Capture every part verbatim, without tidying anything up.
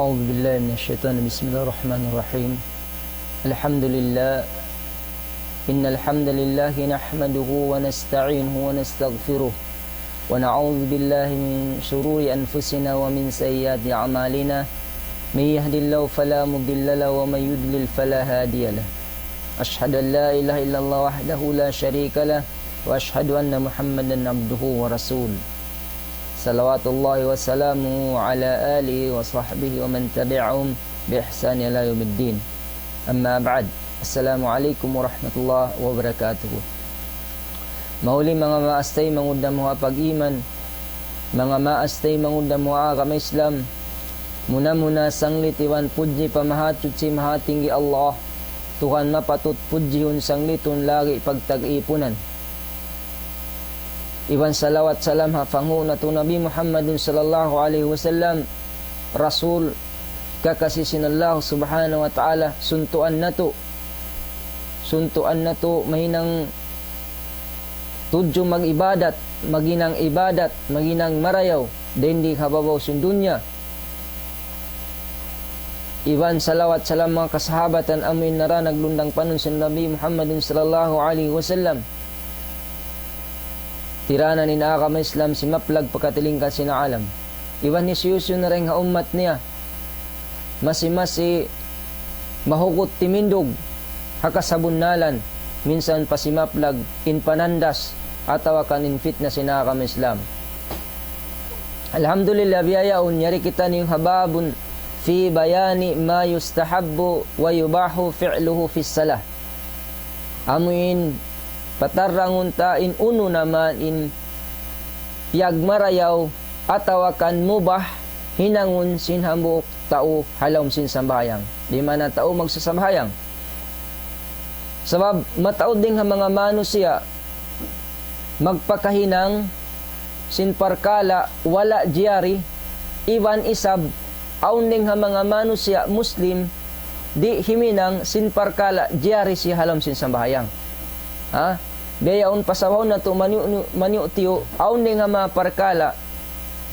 أعوذ بالله من الشيطان. بسم الله الرحمن الرحيم. الحمد لله. إن الحمد لله نحمده ونستعينه ونستغفره، ونعوذ بالله من شرور أنفسنا ومن سيئات أعمالنا. من يهد الله فلا مضل له، ومن يضلل فلا هادي له. أشهد أن لا إله إلا الله وحده لا شريك له، وأشهد أن محمدا عبده ورسوله. صلوات الله وسلامه على آله وصحبه ومن تبعهم بإحسان إلى يوم الدين. أما بعد. السلام عليكم ورحمة الله وبركاته. Mahuli manga maas taymanghud namu' ha pag-iman, manga maas taymanghud namu' ha agama Islam, muna-muna sanglit iban pudji pa Mahasuchi Mahatinggi Allah, Tuhan mapatut pudjihun, sanglitun lagi' pagtag-ipunan. Iban salawat salam ha panghu' natu' Nabi Muhammadun sallallahu alayhi wasallam, Rasul, kakasi sin Allah subhanahu wa ta'ala, suntuan natu'. Suntuan natu' mahinang tudju mag-ibadat, maghinang ibadat, maghinang marayaw, dayn di ha babaw sin dunya. Iban salawat salam manga kasahabatan amu in nara naglundang panun sin Nabi Muhammadin sallallahu alayhi wasallam. Tiranan in agama Islam simaplag pa katilingkal sin alam. Iban hisiyu-siyu na dayn ha ummat niya, masi-masi mahugut timindug ha kasabunnalan, minsan pa simaplag in panandas atawa kan in fitna sin agama Islam. Alhamdulillah, biya' yaun, yari kitaniyu ha babun في بيان ما يستحب ويباح فعله في الصلاة. Amu in patarrangun ta in unu na man in piyagmarayaw atawa kan mubah hinangun sin hambuuk tau ha lawm sin sambahayang. Di' maana tau magsasambahayang. Sabab mataud dayn ha manga manusiya' magpakahinang sin parkala' wala' jiyari, iban isab awn dayn ha manga manusiya' Muslim di' himinang sin parkala' jiyari siya ha lawm sin sambahayang. Ha? Biya' yaun pasawahun natu' maniyu'-, maniyu'-tiyu', awn dayn ha manga parkala',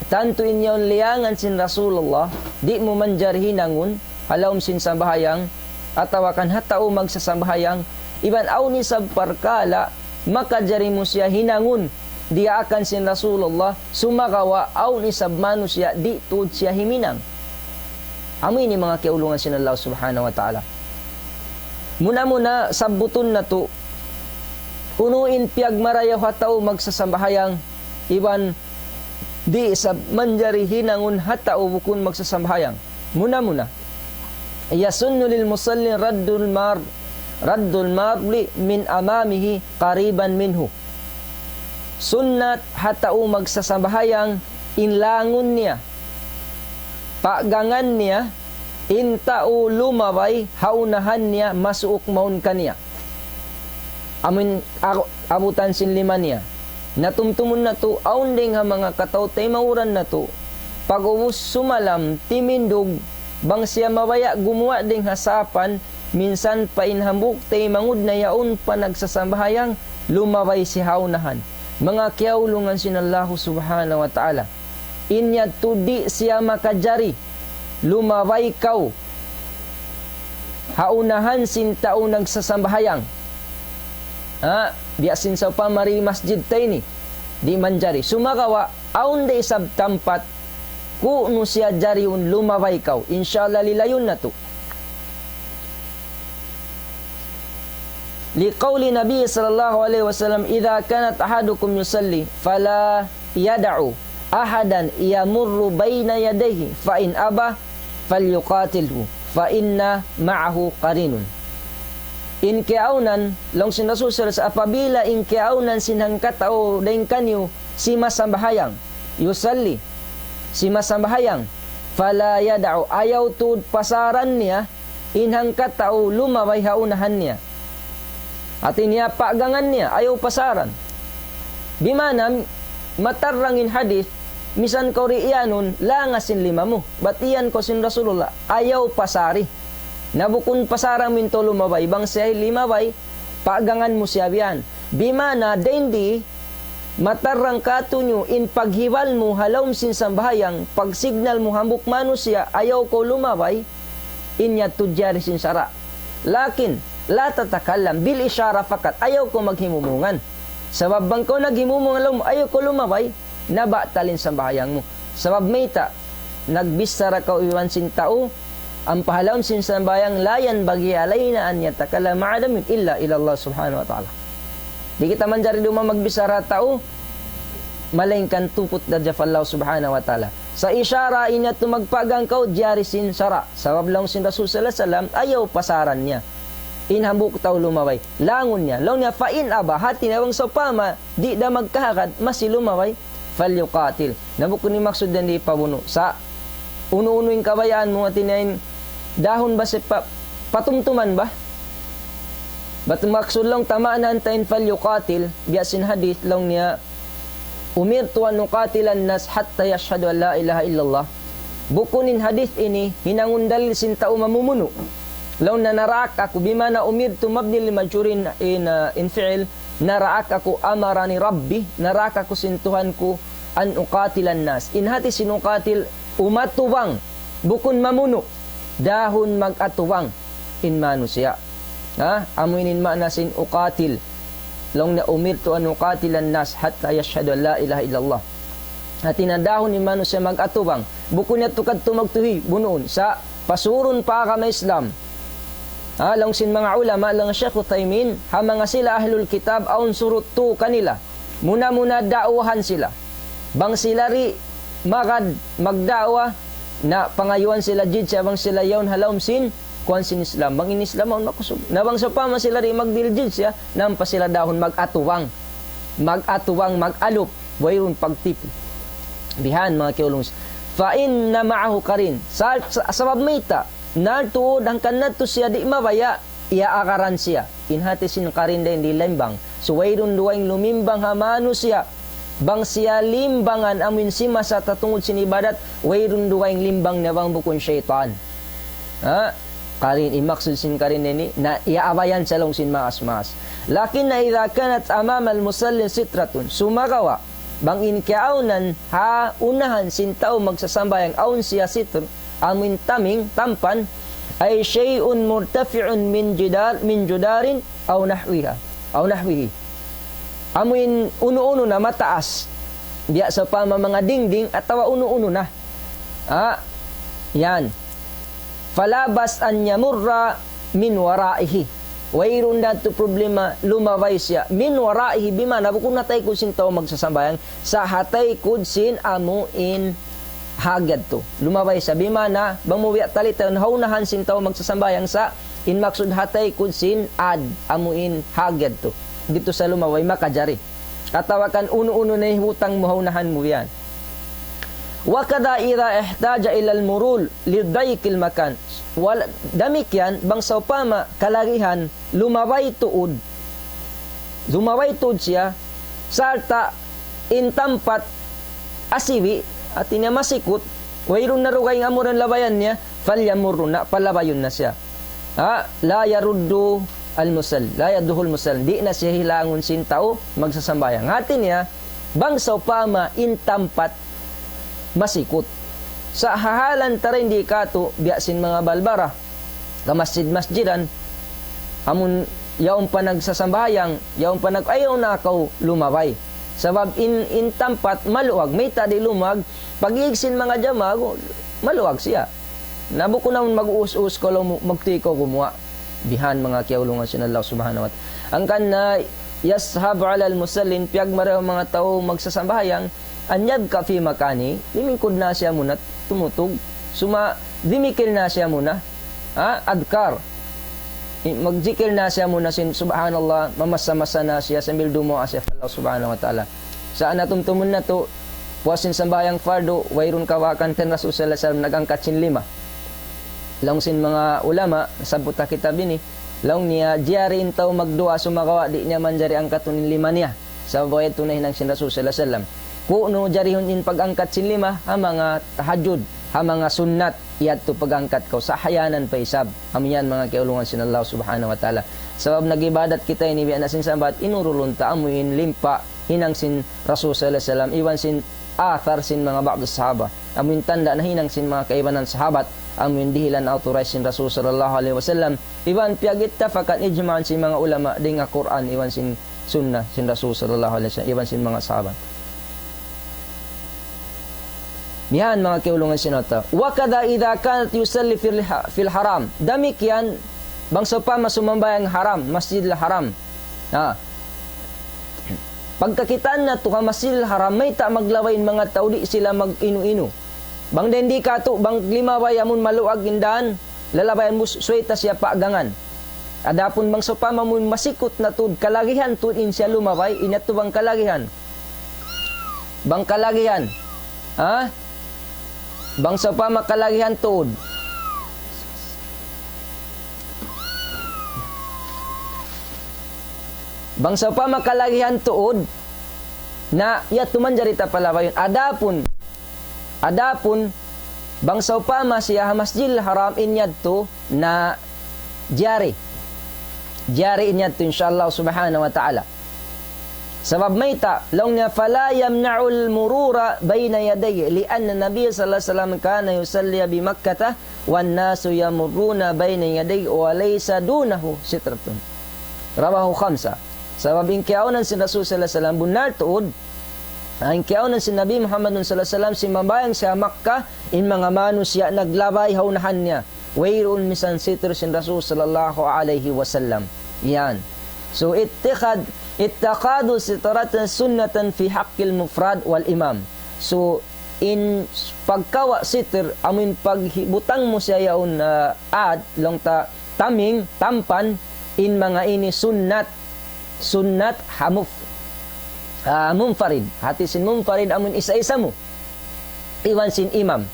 tantu in yaun liyangan sin Rasulullah, di' mu manjari hinangun ha lawm sin sambahayang, atawa kan ha tau magsasambahayang, iban awn isab parkala', makajari mu siya hinangun, diyaakan sin Rasulullah, sumagawa' awn isab manusiya' di' tuud siya himinang. Amu ini manga kiyaulungan sin Allah subhanahu wa ta'ala. Muna-muna, sabbutun natu', unu in piyagmarayaw ha tau magsasambahayang, iban di' isab manjari hinangun ha tau bukun magsasambahayang. Muna-muna, يسن للمصلي رد المار-، رد المار من أمامه قريبا منه. Sunnat ha tau magsasambahayang in langun niya, paggangan niya, in tau lumabay ha unahan niya masuuk mawn kaniya. Amun a-, abutan sin lima niya. Natumtumun natu', awn dayn ha manga kataw-taymanghuran natu', pag'ubus sumalam, timindug, bang siya mabaya' gumuwa' dayn ha sapan, minsan pa in hambuuk taymanghud na yaun pa nagsasambahayang, lumabay siya ha unahan. Manga kiyaulungan sin Allahu subhanahu wa ta'ala. In yadtu di' siya makajari, lumabay kaw ha unahan sin tau nagsasambahayang. Ha, biya' sin sawpama di masjid ta ini, di' manjari. Sumagawa', awn da isab tampat, kunu' siya jarihun lumabay kaw. Insya Allah, lilayun natu'. لقول النبي صلى الله عليه وسلم: إذا كان أحدكم يصلي فلا يدع أحدا يمر بين يديه فإن أبى فليقاتله فإن معه قرين. In kiyaawnan, laung sin Rasul sallallahu alayhi wasallam, apabila in kiyaawnan sin hangkatau dayn kaniyu simasambahayang, yusalli, simasambahayang, fala yada'u, ayaw tuud pasaran niya, in hangkatau lumabay ha unahan niya. Hati niya, paggangan niya, ayaw pasaran. Bimana, matarrang in hadith, misan kaw di' iyanun, langa sin lima mu. Bat iyan kaw sin Rasulullah, ayaw pasari. Na bukun pasaran mintu lumabay, bang siya limabay, paggangan mu siya biyan. Bimana, dayn di, matarrang kātu'niyu in paghiwal mu ha lawm sin sambahayang, pagsignal mu hambuuk manusiya', ayaw kaw lumabay, in yadtu jari sin sara'. Lakin, la tatakallam, bil ishara fakat, ayaw kaw maghimumungan. Sabab bang kaw naghimumungan laung mu, ayaw kaw lumabay, nabatal in sambahayang mu. Sabab mayta', nagbichara kaw iban sin tau, ampa ha lawm sin sambahayang, la yanbaghi alayna an natakallama 'ala ahadin illa ila Allah subhanahu wa ta'ala. Di' kita manjari duun magbichara tau, malaingkan tuput da ha Allah subhanahu wa ta'ala. Sa' ishara in yadtu magpagang kaw, jari sin sara'. Sabab laung sin Rasul sallallahu alayhi wasallam, ayaw pasaran niya. In hambuuk tau lumabay. Laungun niya. Laung niya, fa in aba, hati niya bang sawpama, di' da magkahagad, masi lumabay, falyuqatil. Na bukun in maksud yan di' pabunu'. Sa' unu-unu in kabayaan mu, hati niya in dahun ba siya pa-, patumtuman ba? Bat maksud laung tamaan ta in falyuqatil, biya' sin hadith laung niya, umirtu an uqatilan nas hatta yashhadu an la ilaha illallah. Bukun in hadith ini, hinangun dalil sin tau mamumunu'. Laung niya naraak aku, bima'na umirtu mabni lil majhul in, in, uh, in fi'il, naraak aku amarani Rabbi, naraak aku sin Tuhan ku, an uqatilan nas. In hati sin uqatil, umatubang, bukun mamunu', dahun mag-atubang in manusiya'. Ha? Amu ini in maana sin uqatil. Laung niya umirtu an uqatilan nas hatta yashhadu an la ilaha illallah. Hati niya dahun in manusiya' mag-atubang. Bukun niya tukad tumagtuhi, bunuun. Sa' pasurun pa agama Islam. Ha, laung sin manga ulama, laung Shaykh Uthaymin, ha manga sila ahlul kitab, awn surut tu kanila. Muna-muna da'wahan sila. Bang sila di' magad magda'wa, na pangayuan sila jizya bang sila yaun ha lawm sin, kuwan sin Islam. Bang in Islam awn makusug. Na bang sawpama sila di' magdihil jizya, na ampa sila dahun mag-atubang. Mag-atubang, mag-alup. Wayruun pagtipu. Bihan, manga kiyaulungan. Fa inna ma'ahu qarin. Sa-, sa-, sabab mayta', na tuud hangkan na tuud siya di' mabaya', iyaagaran siya. In hati sin qarin dayn di limbang. So, wayruun dugaing lumimbang ha manusiya'. Bang siya limbangan amuin simasa tatungud sin ibadat, wayruun dugaing limbang niya bang bukun saytan. Ha? Qarin, in maksud sin qarin ini, na iyaabayan siya laung sin maas-maas. Lakin na idha kanat amamal musallin sitratun. Sumagawa', bang in kiyaawnan ha unahan sin tau magsasambahayang awn siya sitr, amuin taming, tampan, ay shay'un murtafi'un min jidar, min judarin, aw nahwiha, aw nahwihi. Amuin unu-unu na mataas, biya' sawpama manga dingding atawa unu-unu na. Ah, yan. Fala ba's an yamurra min wara'ihi. Wayruun da tuud problema lumabay siya. Min wara'ihi, bima'na bukun ha taykud sin tau magsasambahayang, sa' ha taykud sin amuin hag yadtu. Lumabay siya. Bima'na, bang mu biya' tali tayo, ha unahan sin tau magsasambahayang sa', in maksud ha taykud sin ad, amuin hag yadtu. Didtu sa lumabay, makajari. Atawa kan unu-unu na hibutang mu ha unahan mu yan. Wa kadha idha ihtaja ilal murul li dayqil makan. Wal-, damikkiyan, bang sawpama kalagihan, lumabay tuud. Lumabay tuud siya, sarta' in tampat asibi', hati niya masikut, wayruun na dugaing amuran labayan niya, falyamurru na, palabayun na siya. Ha? La yaruddu al-musall-, la yarudduhu al-musallin. Di' na siya hilangun sin tau magsasambahayang. Hati niya, bang sawpama in tampat masikut. Sa' ha hālan ta dayn di katu', biya' sin manga balbara, kamasjid-masjidan, amun yaun pa nagsasambahayang, yaun pa nag-, ayaw na kaw lumabay. Sabab in, in tampat maluag, mayta' di' lumabay, pag-iig sin manga jamaa, maluag siya. Na bukun amun mag-uus-uus kaw laung mu, magtuy kaw gumuwa'. Bihan manga kiyaulungan sin Allah Subhanahu wa Ta'ala. Hangkan na yashabu alal musallin, piyagmarayaw manga tau magsasambahayang, an yabqa fi makani, limingkud na siya muna tumutug. Suma, dimikil na siya muna. Ha? Adkar. I-, magjikil na siya muna sin subhanallah, mamasa-masa na siya sambil dumuwaa siya pa Allah Subhanahu wa Ta'ala. Sa' na tumtumun natu', puas sin sambahayang fardu, wayruun kawakan ten Rasul sallallahu alayhi wasallam nag-angkat sin lima. Laung sin manga ulama, sabbut ha kitab ini, laung niya, jari in tau magduwaa sumagawa' di' niya manjari angkatun in lima niya. Sabab way tuud nahinang sin Rasul sallallahu alayhi wasallam. Kunu' jarihun in pag-angkat sin lima, ha manga tahajjud, ha manga sunnat, yadtu pag-angkat kaw, sahayanan pa isab. Amu yan manga kiyaulungan sin Allah Subhanahu wa Ta'ala. Sabab nag-ibadat kita ini biya' na sin sambat, inurulun ta amu in limpa hinang sin Rasul sallallahu alayhi wasallam, iban sin athar sin manga ba'du sahaba. Amu in tanda' nahinang sin manga kaibanan sahabat, amu in dihilan authorized sin Rasul sallallahu alayhi wasallam, iban piyag-ittafakan ijma'an sin manga ulama dayn ha Qur'an, iban sin sunnah sin Rasul sallallahu alayhi wasallam, iban sin manga sahabat. Yan, manga kiyaulungan sin Allah. وكذا إذا كان يصلي في الح-، في الحرم. Damikkiyan, bang sawpama sumambahayang haram, Masjidil Haram. Ha. Pagkakitaan natu' ha Masjidil Haram, mayta' maglabay in manga tau, di' sila mag-inu-inu. Bang dayn di katu', bang limabay amun maluag in dān, lalabayan mu, subay ta siya pagangan. Adapun bang sawpama amun masikut na tuud, kalagihan tuud in siya lumabay, in yadtu bang kalagihan. Bang kalagihan. Ha? Bang sawpama kalagihan tuud. Bang sawpama kalagihan tuud, na yadtu manjari ta palabayun. Adapun, adapun, bang sawpama siya ha Masjidil Haram in yadtu, na jari. Jari in yadtu, insya Allah subhanahu wa ta'ala. Sabab mayta', laung niya, فلا يمنع المرور بين يديه، لأن النبي صلى الله عليه وسلم كان يصلي بمكة والناس يمرون بين يديه وليس دونه سترة. رواه خمسة. Sabab in kiyaunan sin Rasul sallallahu alayhi wasallam, bunnal tuud, ah, in kiyaunan sin Nabi Muhammadun sallallahu alayhi wasallam, simambahayang siya Makkah, in manga manusiya' naglabay ha unahan niya. Wayruun misan sitr sin Rasul sallallahu alayhi wasallam. Yan. So, اتخاذ، اتخاذ سترة سنة في حق المفرد والإمام. So, in pagkawa' sitr, amuin pagbutang mu siya yaun, ah, ad, laung ta taming, tampan, in manga ini sunnat, sunnat ha muf-, ah, munfarid. Hati sin munfarid amuin isa-isa mu. Iban sin imam.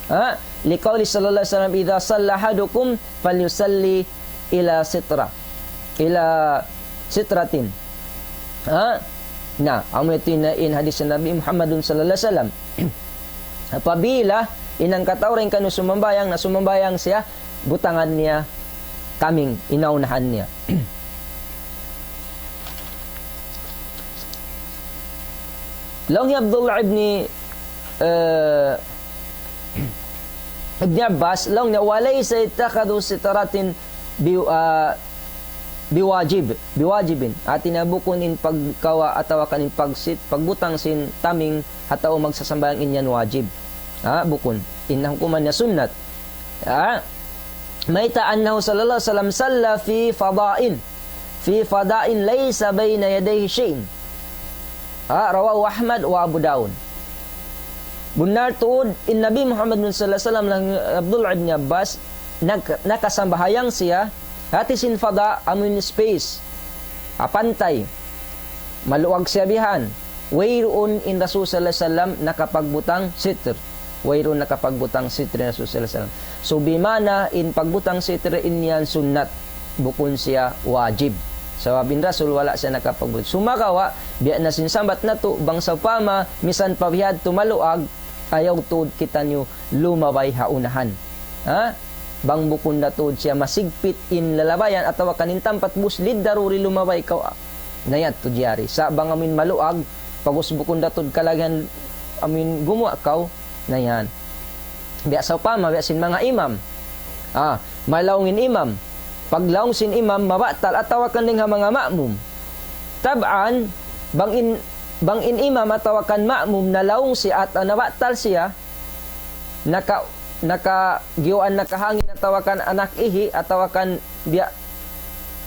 Ha? لقوله صلى الله عليه وسلم: إذا صلى أحدكم فليصل إلى سترة. إلى سترة. Ha? Na, amu yadtu in, in hadis Nabi Muhammadun sallallahu alayhi wasallam. Apabila in hangkatau dayn kaniyu sumambahayang, na sumambahayang siya, butangan niya taming, in ha unahan niya. Laung hi Abdullah ibn, eh, Ibn Abbas, laung niya, وليس اتخاذ سترة ب-، ah, بواجب، بواجب. Hati niya bukun in pagkawa' atawa kan in pagsit-, pagbutang sin taming ha tau magsasambahayang in yan wajib. Ha, bukun. In hukuman niya sunnat. Ha? Mayta', أنه صلى الله عليه وسلم صلى في فضاء، في فضاء ليس بين يديه شيء. Ha, رواه أحمد وأبو داود. Bunnal tuud, in Nabi Muhammad sallallahu alayhi wasallam, laung Abdullah ibn Abbas, nag-, nakasambahayang siya, hati sin fada, amuin space, ha pantay, maluag siya bihan, wayruun in Rasul sallallahu alayhi wasallam nakapagbutang sitr. Wayruun nakapagbutang sitr in Rasul sallallahu alayhi wasallam. So, bimana in pagbutang sitr in yan sunnat, bukun siya wajib. Sabab in Rasul wala' siya nakapagbutang. Sumagawa', biya' na sin sambat natu', bang sawpama, misan pa biya' hādtu maluag, ayaw tuud kitaniyu lumabay ha unahan. Ha? Bang bukun da tuud siya masigpit in lalabayan atawa kan in tampat bus, للضروري lumabay kaw. Na yadtu jari. Sa' bang amuin maluag, pag'ubus bukun da tuud kalagihan amuin gumuwa' kaw, na yan. Biya' sawpama, biya' sin manga imam. Ah, malaung in imam. Paglaung sin imam, mabatal atawa kan dayn ha manga ma'mum. Tab'an, bang in, bang in imam atawa kan ma'mum nalaung siya at, ah, nabatal siya, naka-, nakagiyuan, nakahangin atawa kan anak ihi atawa kan biya',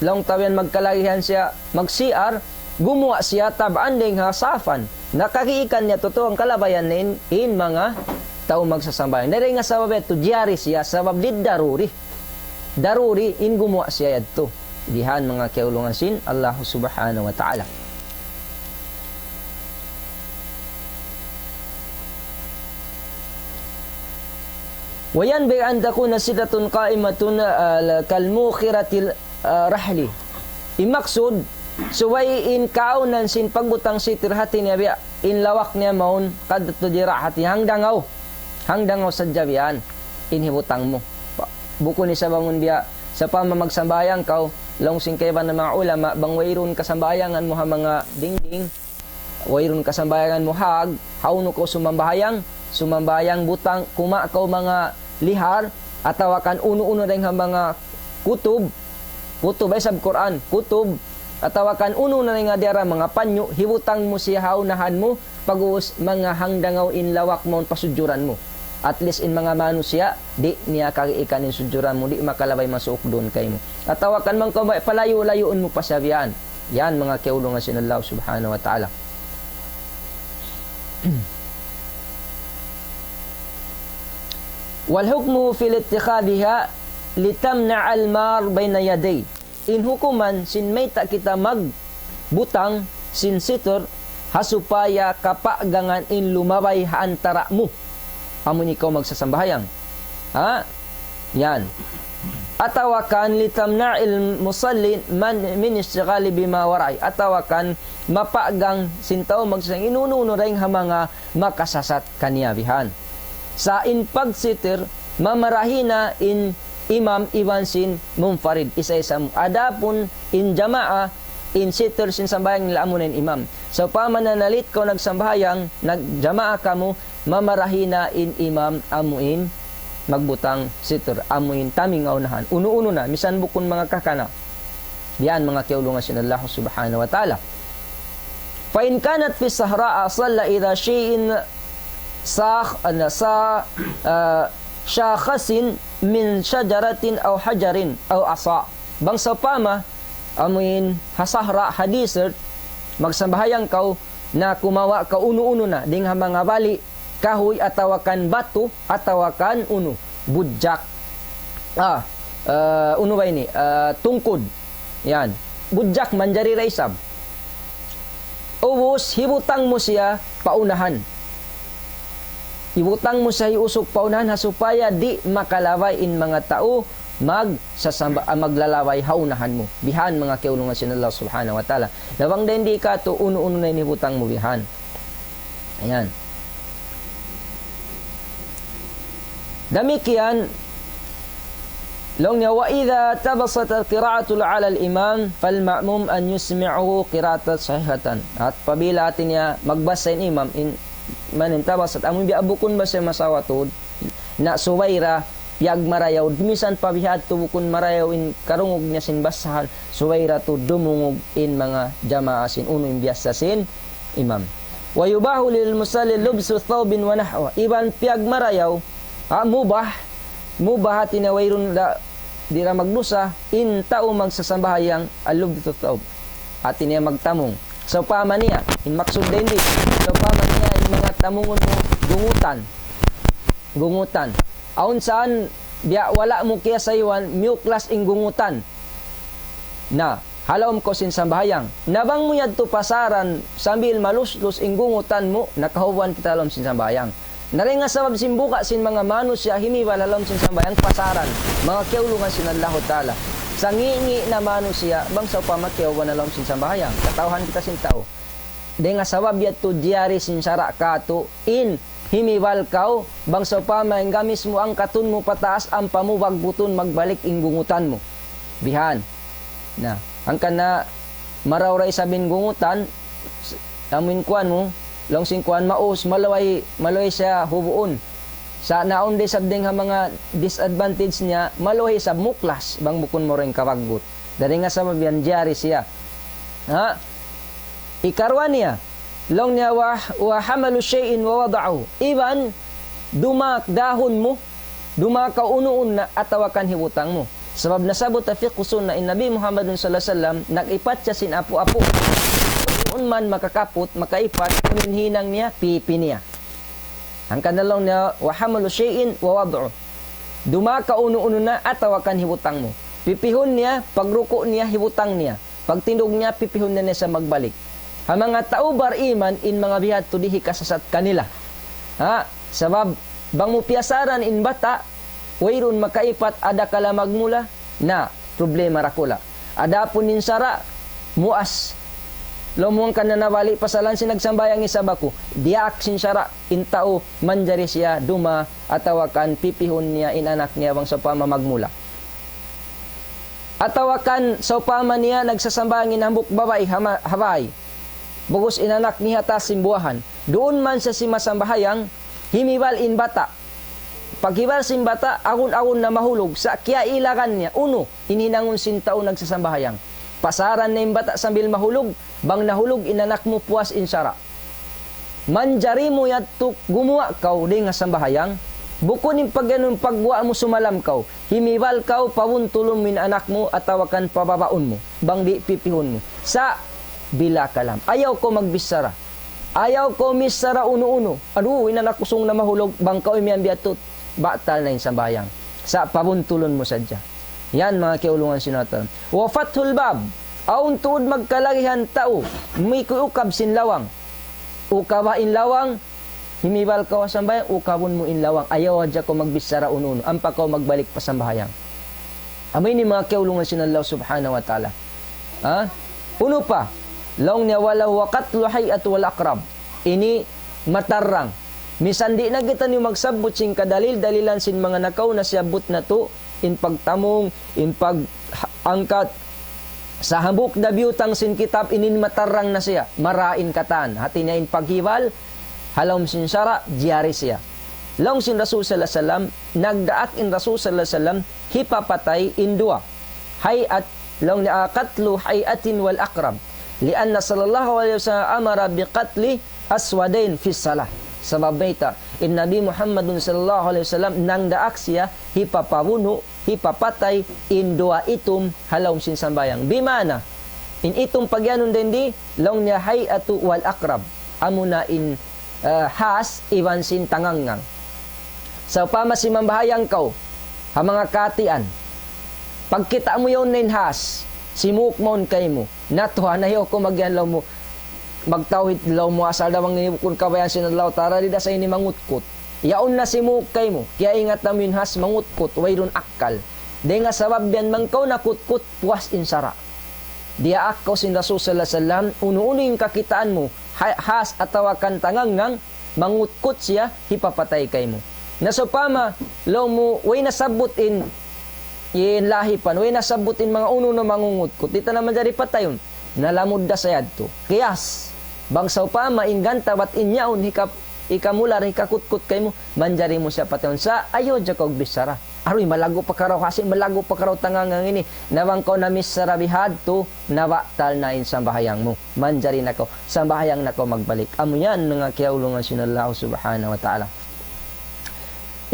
laung ta yan magkalagihan siya mag-C R, gumuwa' siya tab'an dayn ha safan. Nakagiikan niya tuud in kalabayan niya in, in manga tau magsasambahayang. Dayn ha sabab yadtu, jari siya, sabab للضروري. Daruri, in gumuwa' siya yadtu. Dihan manga kiyaulungan sin Allah subhanahu wa ta'ala. وينبغي أن تكون سترة قائمة، ah, كالمؤخرة ال-, ah, رحل. In maksud, subay in kaawnan sin pagbutang sitr hati niya biya' in lawak niya mawn قدر ذراعه, hangdangaw. Hangdangaw sadja biya' yan in hibutang mu. Pa-, bukun isab amun biya', sawpama magsambahayang kaw, Laung sin kaibanan manga ulama, bang wayruun kasambahayangan mu ha manga dingding, wayruun kasambahayangan mu ha ag, hawnu kaw sumambahayang, sumambahayang butang, kuma kaw manga lihar, atawa kan unu-unu dayn ha manga kutub, kutub ay sab Qur'an, kutub, atawa kan unu na dayn ha diyara manga panyu', hibutang mu siya ha unahan mu, pag'ubus manga hangdangaw in lawak mawn pa sudjuran mu. At least in manga manusiya', di' niya kagiikan in sudjuran mu, di' makalabay masuuk duun kaymu. Atawa kan manga kaw, palayu-layuun mu pa siya biya' yan. Yan, manga kiyaulungan sin Allah Subhanahu wa Ta'ala. والحكم في الاتخاذها لتمنع المار بين يديه. In hukuman sin mayta' kita magbutang sin situr ha supaya kapagangan in lumabay ha antara' mu. Amun ikaw magsasambahayang. Ha? Yan. Atawa kan لتمنع المصلي من من الاشتغال بما ورائه. Atawa kan mapagang sin tau magsasambahayang in unu-unu dayn ha manga makasasat kaniya bihan. Sa' in pagsitur, mamarahi na in imam iban sin munfarid, isa-isa mu. Adapun in jamaa, in situr sin sambahayang nila amuna in imam. Sawpama na nalit kaw nagsambahayang, nagjamaa kamu, mamarahi na in imam amuin magbutang situr, amuin taming ha unahan. Unu-unu na, misan bukun manga kakana. Biya' yan manga kiyaulungan sin Allah Subhanahu wa Ta'ala. فإن كانت في الصحراء صلى إلى شيء صاخ-، أنا صا-، آه، شاخص من شجرة أو حجر أو عصا. Bang sawpama, amuin ha sahra, ha desert, magsambahayang kaw, na kumawa' kaw unu-unu na, dayn ha manga bali', kahuy atawa kan batu, atawa kan unu, budjak. Ah, ah, unu ba ini? Ah, tungkud. Yan. Budjak manjari da isab. Ubus, hibutang mu siya pa unahan. Hibutang mu siya hiusug pa unahan, ha supaya di' makalabay in manga tau magsasamba-, ah, maglalabay ha unahan mu. Bihan manga kiyaulungan sin Allah Subhanahu wa Ta'ala. Na bang dayn di katu', unu-unu na in hibutang mu bihan. Ayan. Damikkiyan, laung niya, وإذا تبسط القراءة على الإمام فالمأموم أن يسمعه قراءة صحيحة. Apabila hati niya magbasa in imam, in, man in tabasat, amu biya' bukun basa masawa tuud, na subay da piyagmarayaw, misan pa bihadtu bukun marayaw in karungug niya sin basahan, subay da tuud dumungug in manga jamaa sin unu in biyasa sin imam. ويباح للمصلي لبس ثوب ونحوه. Iban piyagmarayaw, ah, mubah, mubah hati niya wayruun da, di' da magdusa, in tau magsasambahayang لبس ثوب. Hati niya magtamung. Sawpama niya, in maksud dayn di, sawpama niya in manga tamungun mu gungutan. Gungutan. Awn saan, biya' wala' mu kiyasayuan, miyuklas in gungutan. Na, ha lawm kaw sin sambahayang. Na bang mu yadtu pasaran sambil maluslus in gungutan mu, nakahubuan kita ha lawm sin sambahayang. Na dayn ha sabab sin buga' sin manga manusiya' himibal ha lawm sin sambahayang pasaran, manga kiyaulungan sin Allahu Ta'ala. Sa' ngi'-ngi' na manusiya', bang sawpama kiyahubuan ha lawm sin sambahayang. Katawhan kita sin tau. Dayn ha sabab yadtu jiyari sin sara' katu' in himibal kaw, bang sawpama in gamis mu angkatun mu pataas ampa mu bagbutun magbalik in gungutan mu. Bihan. Na, hangkan na marayaw da isab in gungutan, s-, amuin kuwan mu, laung sin kuwan maus, maluhay, maluhay siya hubuun. Sa' naawn da isab dayn ha manga disadvantage niya, maluhay isab muklas, bang bukun mu rin kabagbut. Dayn ha sabab yan jiyari siya. Ha? Ikaruwa niya, laung niya, wa, وحمل شيء ووضعه. Iban, dumaak dahun mu, dumaak kaw unu-unu na atawa kan hibutang mu. Sabab nasabbut ha fiqh sunnah in Nabi Muhammadun sallallahu alayhi wasallam, nag-ipat siya sin apu-apu. Unu-unu man makakaput, makaipat, unu in hinang niya, pipi niya. Hangkan na laung niya, وحمل شيء ووضعه. Dumaak kaw unu-unu na atawa kan hibutang mu. Pipihun niya, pagruku' niya, hibutang niya. Pagtindug niya, pipihun na niya sa magbalik. Ha manga tau bar-iman, in manga bihadtu di' hikasasat kanila. Ha? Sabab, bang mu piyasaran in bata', wayruun makaipat, adakala magmula, na, problema dakula'. Adapun in sara', muas. Laung mu hangkan na nabali', pasalan sin nagsambahayang isab aku. Diyaak sin sara', in tau, manjari siya, duma, atawa kan pipihun niya, in anak niya, bang sawpama magmula. Atawa kan sawpama niya nagsasambahayang in hambuuk babai ha ma-, ha bay. Bagus in anak niya ha taas sin buwahan. Duun man siya simasambahayang, himibal in bata'. Paghibal sin bata', agun-agun na mahulug, sa' kiyailagan niya, unu, in hinangun sin tau nagsasambahayang. Pasaran na in bata' sambil mahulug, bang nahulug in anak mu puas in sara'. Manjari mu yadtu gumuwa' kaw dayn ha sambahayang, bukun in pagyanun pagguwa' mu sumalam kaw, himibal kaw pabuntulun mu in anak mu atawa kan pababaun mu, bang di' pipihun mu. Sa' bila kalam. Ayaw kaw magbichara. Ayaw kaw michara unu-unu. Adu, in anak ku sung na mahulug, bang kaw imiyan biya' tu, batal na in sambahayang. Sa' pabuntulun mu sadja. Yan, manga kiyaulungan sin Allah Ta'ala. Wa fathul bab. Awn tuud magkalagihan tau, mikuukab sin lawang. Ukaba in lawang, himibal kaw ha sambahayang, ukabun mu in lawang. Ayaw hadja kaw magbichara unu-unu. Ampa kaw magbalik pa sambahayang. Amu ini manga kiyaulungan sin Allah Subhanahu wa Ta'ala. Ha? Unu pa? Laung niya, wala huwa qatlu hay'atu wal aqrab. Ini matarrang. Misan di' na kitaniyu magsabbut sin kadalil-dalilan sin manga nakauna siyabbut natu', in pagtamung, in pag-, ha-, angkat. Sa' hambuuk da biyutang sin kitab, ini matarrang na siya. Marain katan. Hati niya in paghibal, ha lawm sin sara', jari siya. Laung sin Rasul sallallahu alayhi wasallam, nagdaak in Rasul sallallahu alayhi wasallam, hipapatay in duwa. Hay'at, laung niya, qatlu hay'atin wal aqrab. Lianna sallallahu alayhi wasallam amara bi qatli aswadayn fi salah. Sabab mayta', in Nabi Muhammadun sallallahu alayhi wasallam, nagdaak siya, hipapabunu', hipapatay, in duwa itum, ha lawm sin sambahayang. Bimana, in itum pagyanun dayn di, laung niya hay'atu wal aqrab. Amuna in, eh, has, iban sin tangangngang. Sawpama simambahayang kaw, ha manga katian. Pagkita' mu yaun na in has, simuuk mawn kaymu. Natuhan na hiyo ku magyan laung mu, magtawhid laung mu asal da bang ini bukun kabayaan sin Allah Ta'ala, di' da sa ini mangutkut. Yaun na simuuk kaymu, kiyaingatan mu in has mangutkut, wayruun akkal. Dayn ha sabab yan bang kaw nakutkut, puas in sara'. Diyaak kaw sin Rasul sallallahu alayhi wasallam, unu-unu in kakitaan mu, ha-, has atawa kan tangangngang, mangutkut siya, hipapatay kaymu. Na sawpama, laung mu, way nasabbut in, in lahipan, way nasabbut in manga unu-unu mangungutkut, di' ta na manjari patayun. Na lamud da sa yadtu. Kiyas, bang sawpama in ganta' bat in yaun hika-, hikamular, hikakutkut kaymu, manjari mu siya patayun. Sa' ayaw hadja kaw magbichara. Aruy, malaggu' pa karaw hasi, malaggu' pa karaw tangangngang ini. Na bang kaw namichara bihadtu, na batal na in sambahayang mu. Manjari na kaw, sambahayang na kaw magbalik. Amu yan manga kiyaulungan sin Allah Subhanahu wa Ta'ala.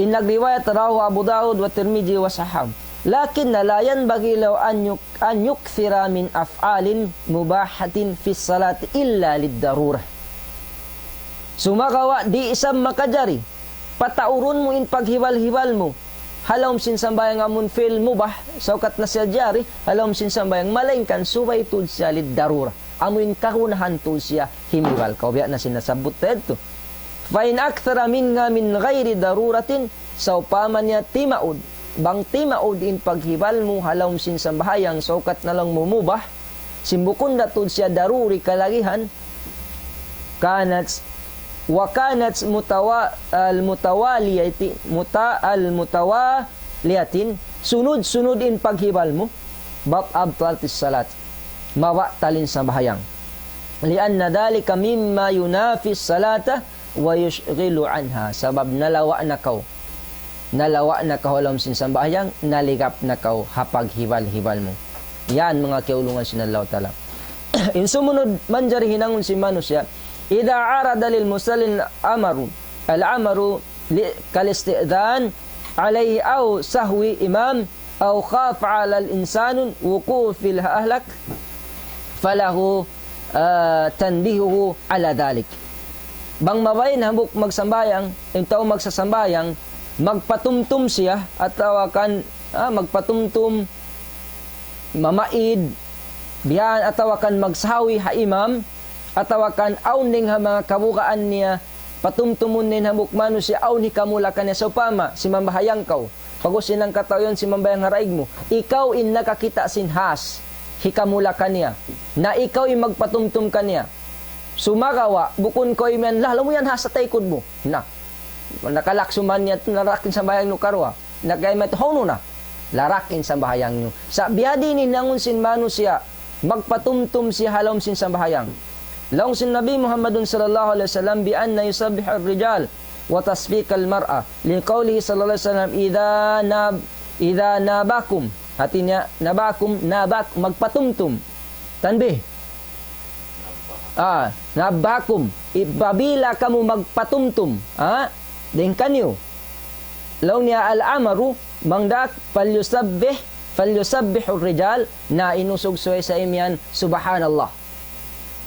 In nagriwayat, rawahu Abu Dawud wa Tirmidhi wa sahhahu. Lakinna la yanbaghi lahu an yuk-, an yukthira min af'alin mubahatin fi salati illa lid darurah. Sumagawa' di' isab makajari pataurun mu in paghibal-hibal mu ha lawm sin sambahayang amun fi'il mubah, saukat na siya jari, ha lawm sin sambahayang, malaingkan subay tuud siya lid darurah. Amu in kagunahan tuud siya himibal kaw, biya' na sin nasabbut ta yadtu. Fa in akthara minha min ghayri daruratin, sawpama niya timaud, bang timaud in paghibal mu ha lawm sin sambahayang, saukat na laung mu mubah, sin bukun da tuud siya daruri kalagihan, kanat, wa kanat mutawa-, al mutawaliyati, muta-, al mutawaliyatin, sunud-sunud in paghibal mu, bat abtalatis salat, mabatal in sambahayang. Lianna dhalika mimma yunafi salata wa yushghilu anha. Sabab nalawa' na kaw. Nalawa' na kaw ha lawm sin sambahayang, naligap na kaw ha paghibal-hibal mu. Yan, manga kiyaulungan sin Allah Ta'ala. In sumunud manjari hinangun sin manusiya', idha arada lil musallin amaru, al amaru li-, kal isti'dhan alayhi aw sahwi imam, aw khafa alal insanu wuqu' fil ahlak, falahu, ah, tanbihuhu ala dhalik. Bang mabain hambuuk magsambahayang, in tau magsasambahayang, magpatumtum siya, atawa kan, ah, magpatumtum, mamaid, bihan, atawa kan magsahwi ha imam, atawa kan awn dayn ha manga kabugaan niya, patumtumun niya in hambuuk manusiya' awn hikamula kaniya. Sawpama, simambahayang kaw. Pag'ubus in hangkatau yaun simambahayang ha daig mu. Ikaw in nakakita' sin has. Hikamula kaniya. Na ikaw in magpatumtum kaniya. Sumagawa', bukun kaw imiyan, lah, laung mu yan has ha taykud mu. Na. Nakalaksuman niya, narakin sambahayang nu karuwa. Nagkaimat, hawnu na. Larak in sambahayang niyu. Sa' biyadiin in hinangun sin manusiya', magpatumtum siya ha lawm sin sambahayang. Laung sin Nabi Muhammadun sallallahu alayhi wasallam, بأن يسبح الرجال وتصفيق المرأة، لقوله صلى الله عليه وسلم: إذا ناب-، إذا نابكم. Hāti niya, nabakum, nabak, magpatumtum. Tanbih. Ah, nabbakum. Apabila kamu magpatumtum. Ha? Dayn kaniyu. Laung niya الأمر, bang dak, فليسبح، فليسبح الرجال, na in usug subay sa imiyan, Subhanallah.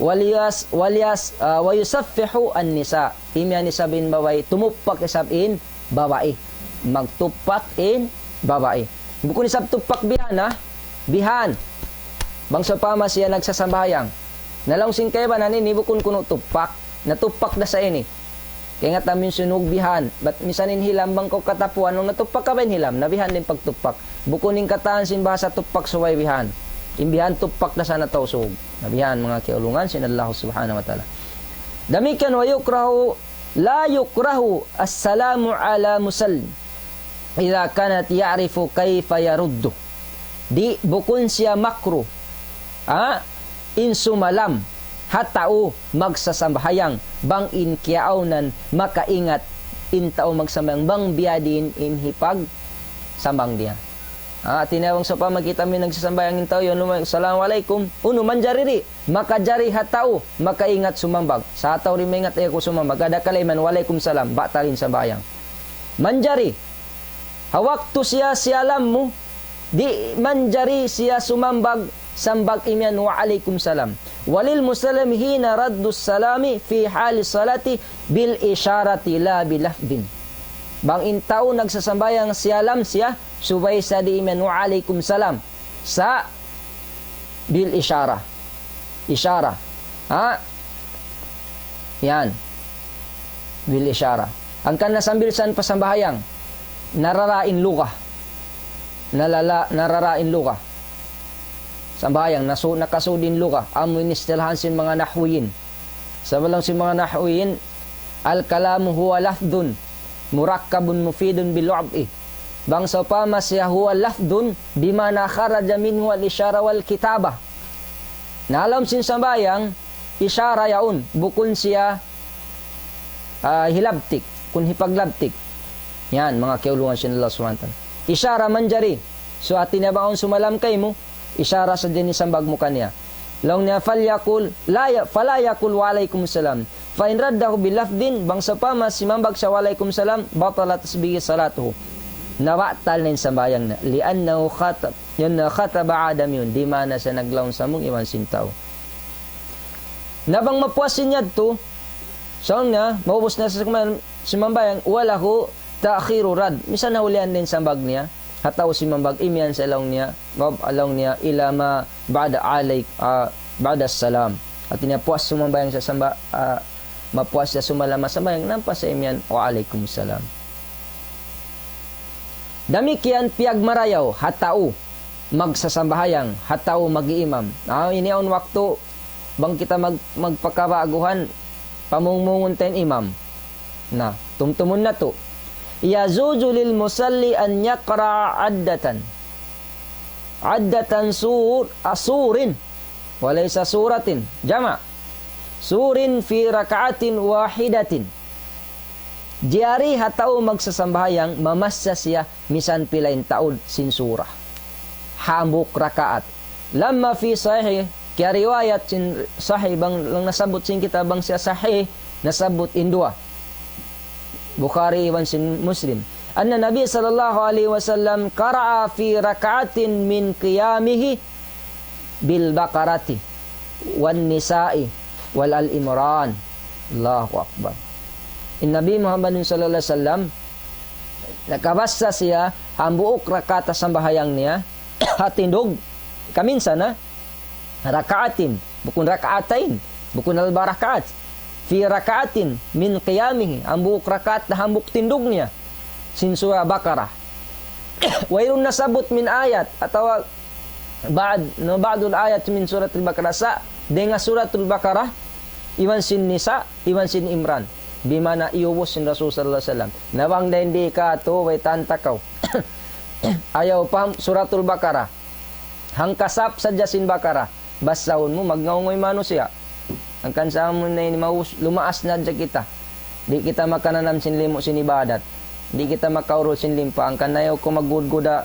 وليس-، وليس-، ah, ويصفح النساء. Imiyan isab in babai, tumupak isab in babai. Magtupak in babai. Bukun isab tupak bihan, ha? Bihan. Bang sawpama siya nagsasambahayang. Na laung sin kaibanan ini bukun kunu' tupak. Natupak da sa ini. Kaingatan mu in sinug bihan. Bat misan in hilam bang kaw katapuan, bang natupak ka ba in hilam? Na bihan da in pagtupak. Bukun in katan sin bahasa tupak subay bihan. In bihan tupak da sa in Tausug. Na bihan manga kiyaulungan sin Allah Subhanahu wa Ta'ala. Damikkiyan ويكره، لا يكره السلام على مصل إذا كانت يعرف كيف يرد. Di' bukun siya makruh. Ha? In sumalam ha tau magsasambahayang, bang in kiyaawnan makaingat in tau magsambahayang, bang biyadiin in hipagsambahayang niya. Ha, hāti niya bang sawpama kita' mu in nagsasambahayang in tau yan, lumay, "Assalamu alaykum." Unu, manjari di'? Makajari ha tau makaingat sumambag. Sa' ha tau di' maingat, ayaw kaw sumambag. Ada kala iman, "Walaykum salam," batal in sambahayang. Manjari. Ha waktu siya siyalam mu, di' manjari siya sumambag, sambag imiyan, "Wa alaykum salam." وللمسلم حين رد السلام في حال الصلاة بالإشارة لا بلفظ. Bang in tau nagsasambahayang siyalam siya, subay sa di' imiyan, "Wa alaykum salam." Sa' bil ishara. Ishara. Ha? Yan. Bil ishara. Hangkan na sambil sa in pasambahayang, narara in lugha. Nalala-, narara in lugha. Sambahayang, nasu-, nakasud in lugha. Amu in istilahan sin manga nahwiyin. Sa' laung sin manga nahwiyin, الكلام هو لفظ مركب مفيد بالوضع. Bang sawpama siya هو لفظ بمعنى خرج منه الإشارة والكتابة. Na ha lawm sin sambahayang, ishara yaun, bukun siya, ah, hilabtik, kun hipaglabtik. Yan, manga kiyaulungan sin Allah Subhanahu wa Ta'ala. Ishara manjari. So, hāti niya bang awn sumalam kaymu, ishara sadja in sambag mu kaniya. Laung niya, فليقل، لا ي-، فلا يقل وعليكم السلام. فإن رده بلفظ, bang sawpama simambag siya وعليكم السلام, بطلت به صلاته. Nabatal na in sambahayang niya. لأنه خاطب، yan na خاطب آدمي, di' maana siya naglaung sambung iban sin tau. Na bang mapuas siya yadtu, sa' na, maubus na sa kuman-, simambahayang, وله تأخير الرد. Misan nahulihan in sambag niya, ha tau simambag imiyan sa laung niya, laung niya, إلى ما بعد عليك، ah, بعد السلام. Hāti niya puas sumambahayang sa samba-, ah, mapuas siya sumalam ha sambahayang, nampa sa imiyan, "Wa alaykum salam." Damikkiyan piyagmarayaw ha tau magsasambahayang, ha tau mag-iimam. Ah, ini awn waktu, bang kita mag-, magpakabaguhan, pamungmungun ta in imam. Na, tumtumun natu'. يجوز للمصلي أن يقرأ عدة، عدة سور، آه، سور، وليس سورة، جمع. سور في ركعة واحدة. Jari ha tau magsasambahayang, mamassa siya misan pila in taud sin surah. Hambuuk rakaat. لما في صحيح, kiyariwayat sin sahih bang, bang nasabbut sin kita bang siya sahih, nasabbut in duwa. Bukhari iban sin Muslim. أن النبي صلى الله عليه وسلم قرأ في ركعة من قيامه بالبقرة والنساء وآل عمران. Allahu Akbar. In Nabi Muhammad sallallahu alayhi wasallam, nakabassa siya hambuuk rakaat sambahayang niya, ha tindug, kaminsan na, rakaatin, bukun rakaatain, bukun alba rakaat. في ركعة من قيامه, hambuuk rakaat na hambuuk tindug niya. Sin Surah Baqarah. Wayruun nasabbut min ayat, atawa ba'd, no, ba'dul ayat min Suratul Baqarah. Sa', dayn ha Suratul Baqarah, iban sin Nisa, iban sin Imran. Bimana iyubus sin Rasul sallallahu alayhi wasallam. Na bang dayn di katu', way tantakaw. Ayaw pa Suratul Baqarah. Hangkasap sadja sin Baqarah. Basahun mu, magngaunguy manusiya'. Hangkan sa amun na ini maus-, lumaas na hadja kita. Di' kita makananam sin limu' sin ibadat. Di' kita makaurul sin limpa. Hangkan ayaw kaw maggudguda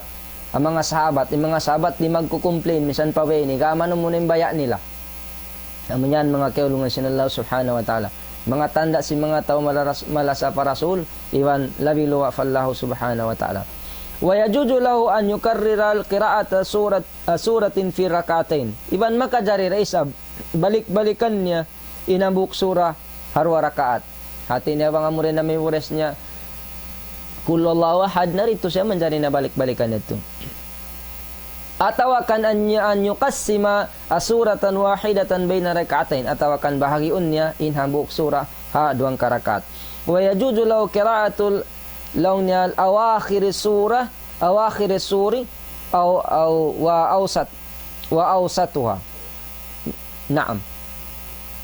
in manga sahabat. In manga sahabat di' magkukumplain, misan pa way ini. Gama na muna in baya' nila. Amu yan manga kiyaulungan sin Allah Subhanahu wa Ta'ala. Manga tanda' sin manga tau malaras-, malasa pa Rasul, iban labi luwa' pa Allah Subhanahu wa Ta'ala. ويجوز له أن يكرر القراءة سورة، سورة في ركعتين. Iban makajari da isab, balik-balikan niya in hambuuk surah ha duwa rakaat. Hati niya bang amu da in na-memorize niya, Qul huwallahu ahad, na didtu siya manjari na balik-balikan yadtu. Atawa kan an, an yuqassima suratan wahidatan bayna rak'atayn. Atawa kan bahagiun niya in hambuuk surah ha duwang karakaat. Wa yajuzu lahu qira'atul, laung niya, awakhir surah, awakhir suri, aw, aw, wa awsat, wa awsatuha. Naam.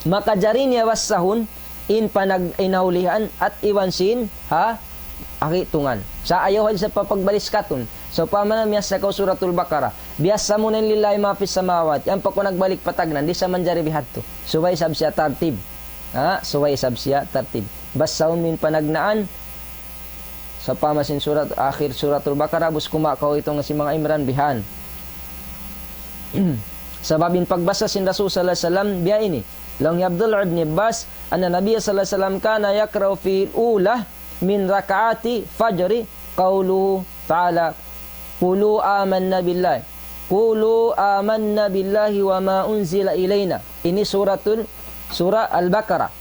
Makajari niya basahun in panag-, in ha ulihan at iban sin ha ahitungan. Sa' ayaw hadja sa papagbaliskatun. Sawpama na miyasa kaw Suratul Baqarah. Biyasa mu na in lillahi ma fis samawati. Ampa kaw nagbalik pa tagna', di' sa manjari bihadtu. Subay isab siya tartib. Ha? Subay isab siya tartib. Basahun mu in panagnaan. Sawpama sin surat, akhir Suratul Baqarah, ubus kumawa' kaw itung sin manga Imran bihan. Sabab in pagbasa sin Rasul sallallahu alayhi wasallam, biya' ini. Laung hi Abdullah ibn Abbas, أن النبي صلى الله عليه وسلم كان يقرأ في الأولى من ركعات فجر قوله تعالى: قولوا آمنا بالله، قولوا آمنا بالله وما أنزل إلينا. Ini suratul, surah Al-Baqarah.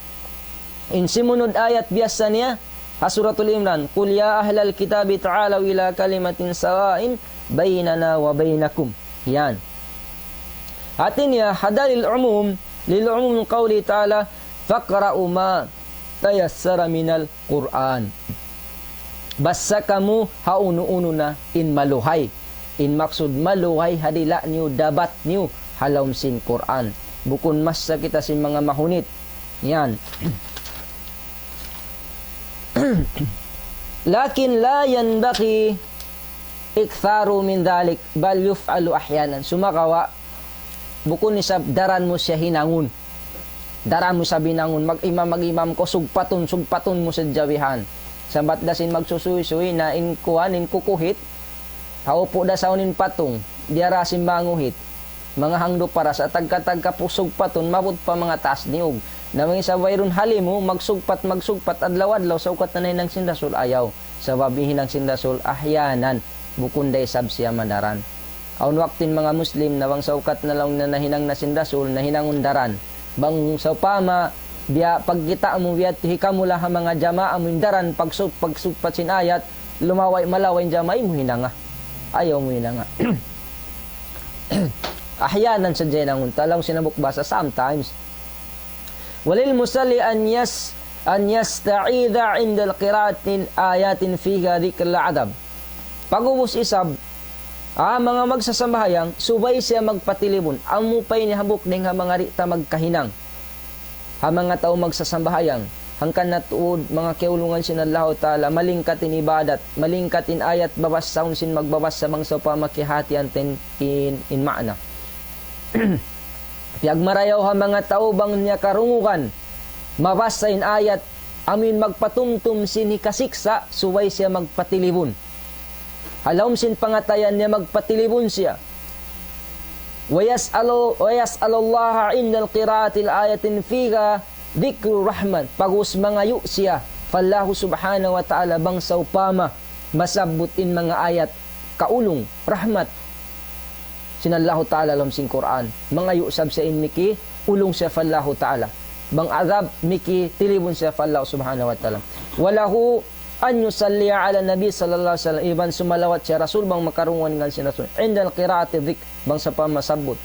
In simunud ayat biyasa niya, ha Suratul Imran, قل يا أهل الكتاب تعالوا إلى كلمة سواء بيننا وبينكم. Yan. Hati niya, hadha lil umum, lil umum qawli ta'ala, فاقرؤوا ما تيسر من القرآن. Basa kamu ha unu-unu na in maluhay. In maksud maluhay ha dila' niyu, dabat niyu ha lawm sin Qur'an. Bukun masa kita sin manga mahunit. Yan. لكن لا ينبغي إكثار من ذلك، بل يفعل أحيانا. Sumagawa', bukun isab daran mu siya hinangun. Daran mu isab hinangun, mag-imam, mag-imam kaw, sugpatun, sugpatun mu sadja bihan. Sambat da sin magsusuysuy na in kuwan, in kukuhit, ha upu' da sa unu in patung, diyara sin manguhit. Manga hangdu para sa tagka-tagka pu-, sugpatun, maabut pa manga taas niyug. Na manga isab wayruun halimu, magsugpat, magsugpat, adlaw-adlaw, sa ukat na nahinang sin Rasul, ayaw. Sabab in hinang sin Rasul, ahyanan, bukun da isab siya madaran. Awn waktu in manga Muslim na bang sa ukat na laung na nahinang na sin Rasul, nahinangun daran. Bang sawpama, biya' pagkita' mu, biya' hikamu la ha manga jamaa mu in daran, pagsug-, pagsugpat sin ayat, lumaway, malaway in jamaa, ayaw mu hinanga. Ayaw mu hinanga. Ahyanan sadja hinangun ta, laung sin hambuuk bahasa, sometimes. وللمصلي أن يس-، أن يستعيذ عند القراءة من آيات فيها ذكر العذاب. Pag'ubus isab, ah, manga magsasambahayang, subay siya magpatilibun. Amu pa ini hambuuk dayn ha manga di' ta magkahinang. Ha manga tau magsasambahayang, hangkan na tuud, manga kiyaulungan sin Allahu Ta'ala, malingkat in ibadat, malingkat in ayat, babasahun sin magbabasa bang sawpama kiyahatihan ta in, in, in maana. Piyagmarayaw ha manga tau bang niya karungugan mabasa in ayat, amu in magpatumtum sin hikasiksa', subay siya magpatilibun. Ha lawm sin pangatayan niya magpatilibun siya. ويسأل، ويسأل الله عند القراءة الآية فيها ذكر الرحمن. Pag'ubus mangayu' siya pa Allahu Subhanahu wa Ta'ala bang sawpama masabbut in manga ayat kaulung, rahmat sin Allahu Ta'ala lawm sin Qur'an. Mangayu' isab siya in miki ulung siya pa Allahu Ta'ala. Bang adhab, miki tilibun siya pa Allah Subhanahu wa Ta'ala. وله أن يصلي على النبي صلى الله عليه وسلم. Iban sumalawat siya Rasul bang makarungugan sin Rasul. عند القراءة الذكر. Bang sawpama masabbut.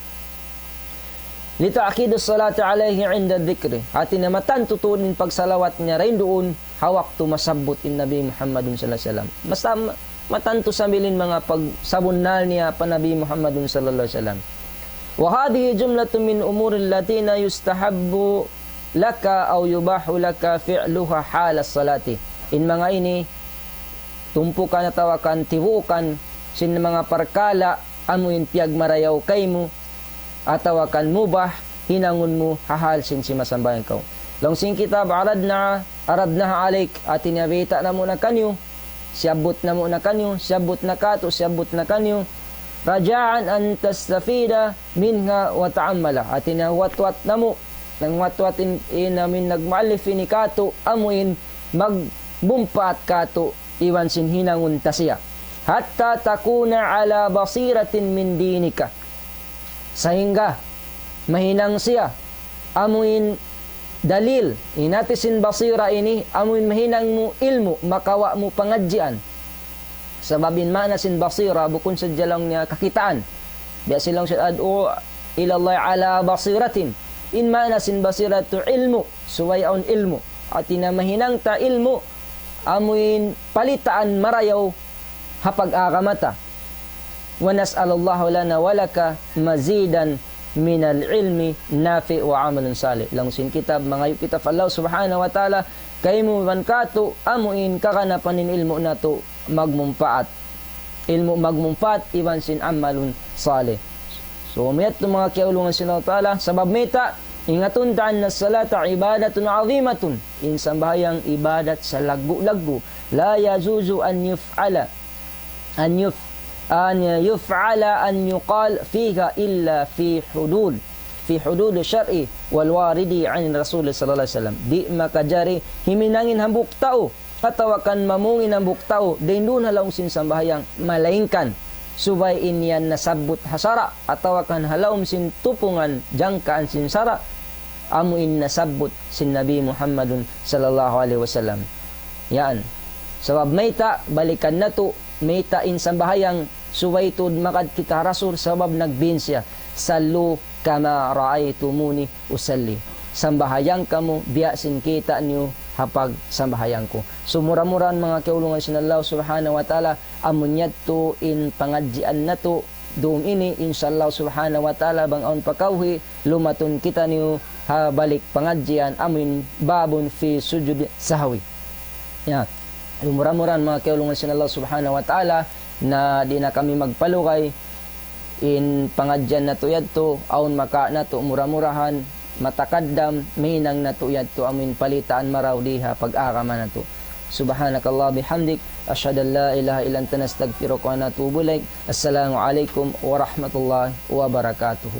لتأكيد الصلاة عليه عند الذكر. Hati niya matantu tuud in pagsalawat niya dayn duun ha waktu masabbut in Nabi Muhammadun sallallahu alayhi wasallam. Basta ma-, matantu sambil in manga pagsabunnal niya pa Nabi Muhammadun sallallahu alayhi wasallam. وهذه جملة من أمور التي يستحب لك أو يباح لك فعلها حال الصلاة. In manga ini, tumpukan atawa kan tibuukan sin manga parkala' amu in piyagmarayaw kaymu, atawa kan mubah, hinangun mu ha hal sin simasambahayang kaw. Laung sin kitab, عرضنا، عرضناها عليك, hati niya bayta' namu' na kaniyu, siyabbut namu' na kaniyu, siyabbut na katu', siyabbut na kaniyu, رجاء أن تستفيد منها وتعملها. Hati niya watwat namu', nangwatwat in, in amin nagmuallif ini katu', amu in magmumpaat katu', iban sin hinangun ta siya. حتى تكون على بصيرة من دينك. Sahingga mahinang siya, amu in dalil, in hati sin basira ini, amu in mahinang mu ilmu', makawa' mu pangadjian. Sabab in maana sin basira, bukun sadja laung niya kakitaan. Biya' sin laung sin أدعو إلى الله على بصيرة. In maana sin basira tu ilmu', subay awn ilmu'. Hati niya mahinang ta ilmu', amu in palitaan marayaw ha pag-agama ta. ونسأل الله لنا ولك مزيدا من العلم النافع وعمل صالح. Laung sin kitab, mangayu' kita pa Allah Subhanahu wa Ta'ala, kaymu iban katu', amu in kaganapan in ilmu' natu' magmumpaat. Ilmu' magmumpaat iban sin amalun salih. So, amu yadtu manga kiyaulungan sin Allah Ta'ala, sabab mayta', ingatun ta أن الصلاة عبادة عظيمة. In sambahayang ibadat salaggu'-laggu'. لا يجوز أن يفعل، أن يف-، أن يفعل، أن يقال فيها إلا في حدود، في حدود الشرع والوارد عن الرسول صلى الله عليه وسلم. Di' makajari himinangin hambuuk tau, atawa kan mamungin hambuuk tau, dayn duun ha lawm sin sambahayang, malaingkan subay in yan nasabbut ha sara', atawa kan ha lawm sin tupungan jangkaan sin sara', amu in nasabbut sin Nabi Muhammadun sallallahu alayhi wasallam. Yan. Sabab mayta', balikan natu', mayta' in sambahayang, subay tuud magad kita ha Rasul, sabab nagbin siya, صلوا كما رأيتموني أصلي. Sambahayang kamu, biya' sin kita' niyu ha pagsambahayang ku. So, mura-murahan manga kiyaulungan sin Allah Subhanahu wa Ta'ala, amu yadtu in pangadjian natu', dum ini, insya Allah Subhanahu wa Ta'ala, bang awn pa kawhi, lumatun kitaniyu ha balik pangadjian, amu in باب في سجود السهو. Ya. Mura-murahan manga kiyaulungan sin Allah Subhanahu wa Ta'ala, na di' na kami magpalugay, in pangadjian natu' yadtu, awn makawa' natu', mura-murahan, matakaddam, mahinang natu' yadtu, amu in palitaan marayaw di ha pag-agama natu'. سبحانك اللهم وبحمدك، أشهد أن لا إله إلا أنت، نستغفرك ونتوب إليك. السلام عليكم ورحمة الله وبركاته.